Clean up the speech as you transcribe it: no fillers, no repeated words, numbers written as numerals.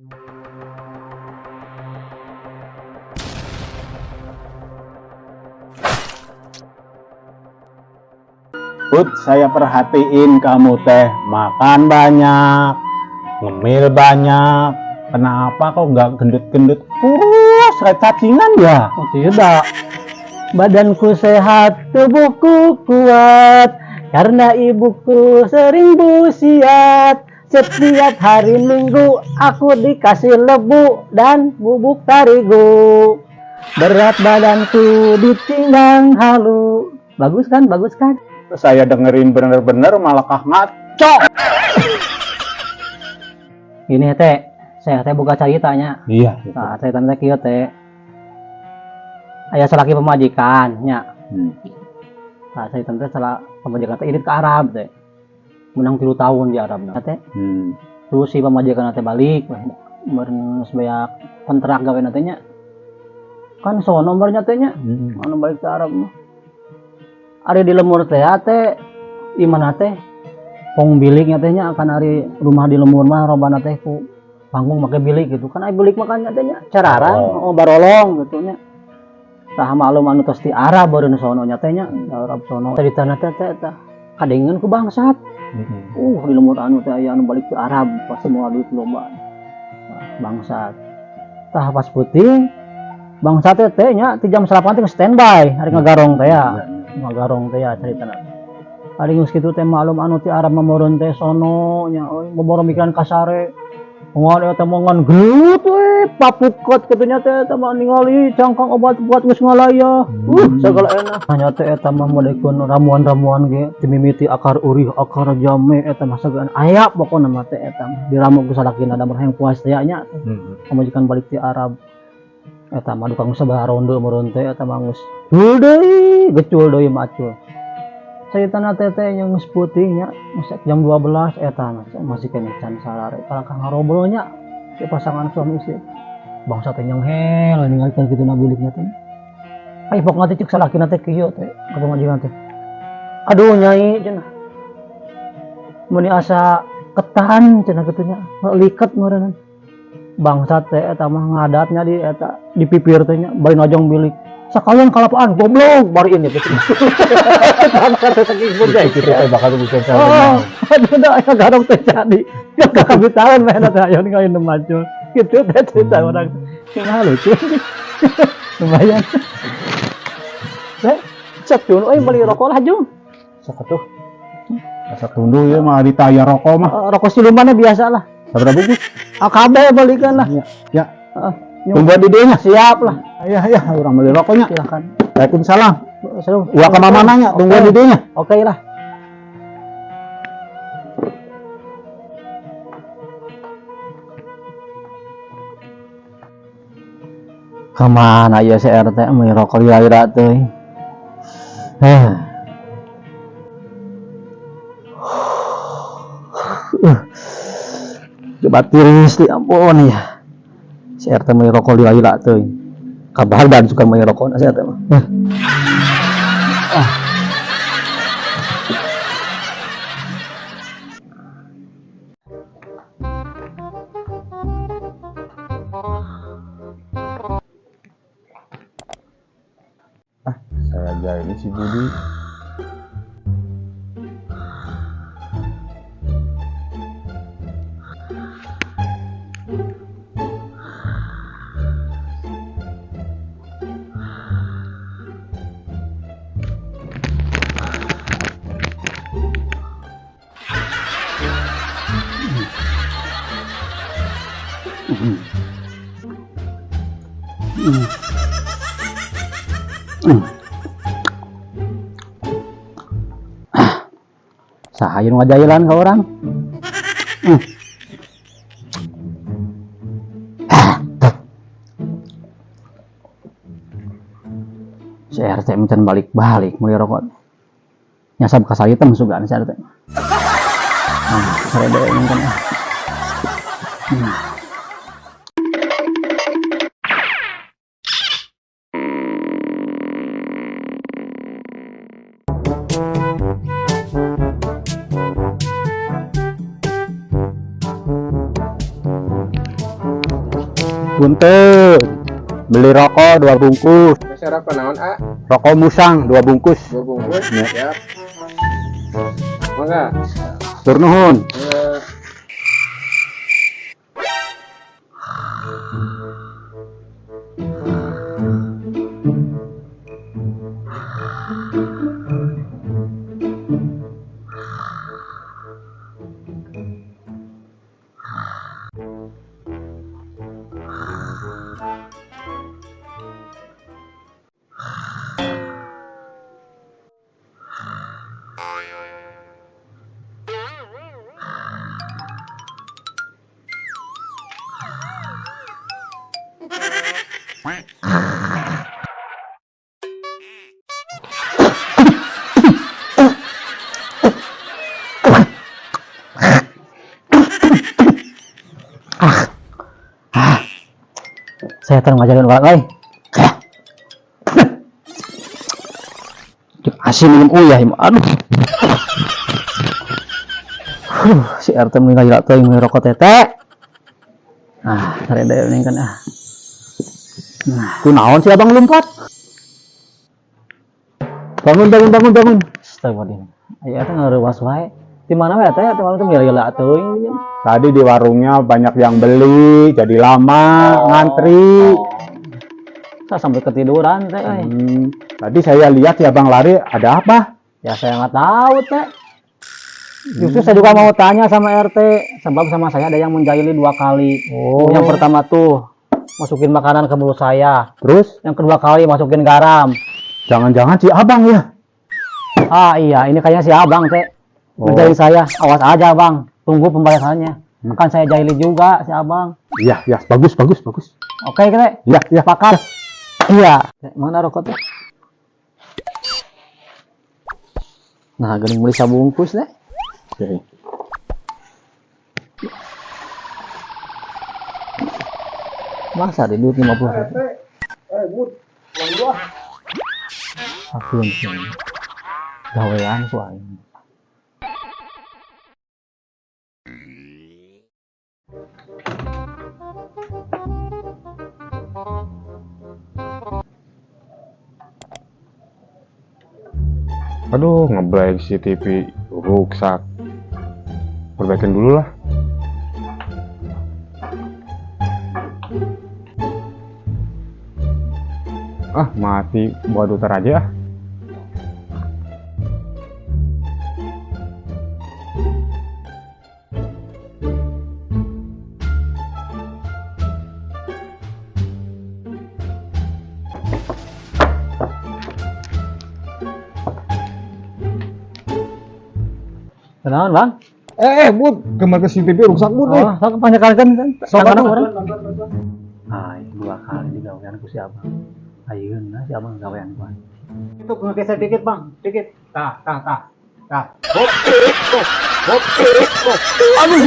Bud, saya perhatiin kamu teh makan banyak, ngemil banyak. Kenapa kok nggak gendut-gendut kurus kayak cacingan ya? Oh, tidak. Badanku sehat, tubuhku kuat. Karena ibuku sering busiat. Setiap hari Minggu aku dikasih lebu dan bubuk tarigu. Berat badanku ditimbang halu. Bagus kan? Bagus kan? Saya dengerin bener-bener malah kah ngaco. Ini teh, saya teh boga caritanya. Iya. Nah, cerita teh kieu teh. Aya salaki pamajikan nya. Nah, cerita teh salah pamajikan teh irit ke Arab teh. Menang 3 tahun di Arab teh. Terus si pamajikan teh balik weh, meureun geus beak kontrak gawe teh nya. Kan sono nomornya teh nya, anu balik ke Arab mah. Ari di lemur teh teh imana teh pong biliknya teh nya, akan ari rumah di lemur mah robana teh ku panggung make bilik gitu kan, ai bilik mah kan teh nya cararang. Oh. Oh, barolong gitu nya. Tah, maklum anu tos di Arab baru sono nya teh nya, di Arab sono ceritana teh teh tah kadengeun ku bangsat. Di lemur anu teh aya anu balik ke Arab pasti mau duit loba. Nah, bangsat tah pas peuting bangsat teh teh nya ti jam 8 teh standby hari ngagarong teh ya, ngagarong teh ya ceritana. Ari geus kitu teh maklum anu ti Arab mah teh sono nya euy, boboro mikiran kasare. Ngan eta mah ngan gelut we papukot kitu nya teh, eta mah ningali cangkang obat buat geus ngalayah. Segala enak. Hanya teh eta mah modekeun ramuan-ramuan ge ti mimiti akar urih, akar jame, eta mah sagala aya pokona mah teh eta mah. Diramu ku salakina da hayang puas teh nya. Pamajikan balik ti Arab. Eta mah duka geus sabaraha ronde meureun teh eta mah geus dul deui, gecul deui macul. Caritana teh teh yang geus peuting nya, geus jam 12 eta mah masih keneh can sarare. Kalahkah ngarobrol nya si pasangan suami istri. Bangsa teh nyenghel ningalikeun kitu na biliknya teh. Ai pokna teh cek salakina teh kieu teh ka pamajikan teh. Aduh nyai cenah. Meuni asa ketan cenah kitu nya, liket meureunna. Bangsat teh eta mah ngadatnya di eta di pipir teh nya bari najong bilik. Sakalian kalapaan goblok bari ini teh. Bangsat teh saking pun Gitu teh bakal bisa. Oh, aduh dah aya garong teh jadi. Gak kabitahan meh teh aya ningali nu macul. Gitu teh cerita orang. Nah, lucu. Lumayan. Teh, cek dulu euy beli rokok lah jung. Sok atuh. Asa tunduh ya mah ditaya rokok mah. Eh, rokok silumannya biasa lah. Sabaraha bungkus? AKB belikan lah. Ya. Ya. Heeh. Tungguan di dieu nya. Siap lah. Ayah ya, urang beli rokoknya. Silakan. Waalaikumsalam. Salam. Ulah ka mana nya, tungguan di dieu nya. Oke lah. Kemana ya si RT mau rokok lira-lira teh? Eh. Coba tiris di ampun ya. Si RT mau rokok lira-lira teh. Kabar dan suka mau rokok si RT mah. Eh. Ah. Saya aja ini si Budi. Saha nu ngajailan ka urang? Ah, si RT can balik-balik meuli rokok. Nyasab ka saritem sugan si RT. Ah, sare deui nonton ah. Punten. Beli rokok 2 bungkus. Meser apa naon, A? Rokok musang 2 bungkus. 2 bungkus. Ya. Siap. Mangga. Tur nuhun. Mangga. Saya terus ngajarin orang lain. Asin minum uyah, aduh. Huh, si RT mulai lagi teuing meuli rokok tete. Ah, tarik daya ini kan ah. Nah, Kunaon si abang lompat? Bangun, bangun, bangun, bangun. Astagfirullahaladzim. Aya teh ngareuwas wae. Di mana we teh? Di mana teh gila-gila teuing. Tadi di warungnya banyak yang beli, jadi lama ngantri. Oh. Saya sampai ketiduran teh. Euy. Tadi saya lihat si abang lari, ada apa? Ya saya nggak tahu teh. Justru saya juga mau tanya sama RT, sebab sama saya ada yang menjahili 2 kali. Oh. Yang pertama tuh masukin makanan ke mulut saya. Terus? Yang kedua kali masukin garam. Jangan-jangan si abang ya? Ah iya, ini kayaknya si abang teh. Oh. Menjahili saya. Awas aja bang, tunggu pembayarannya. Akan saya jahili juga si abang. Iya, iya, bagus, bagus, bagus. Oke, teh. Iya, iya. Sepakat. Iya. Mana rokok teh? Nah, geuning meuli sabungkus teh. Oke. Masa ada duit 50 ribu? Eh, Bud. Uang dua. Aku yang sini. Gawean ku aing. Aduh, ngeblank CCTV rusak. Perbaikin dulu lah. Ah, mati. Buat router aja ah. Kenalan, Bang? Bud, kemarin ke CCTV rusak, Bud. Oh, sok kebanyakan kan. Sok, Tangan atuh. orang. Ah, itu 2 kali digawean ku si abang. Ayeuna si abang gawean ku aing. Itu ngegeser dikit, Bang. Dikit. Tah, tah, tah. Tah. Hop, hop, hop, hop. Aduh,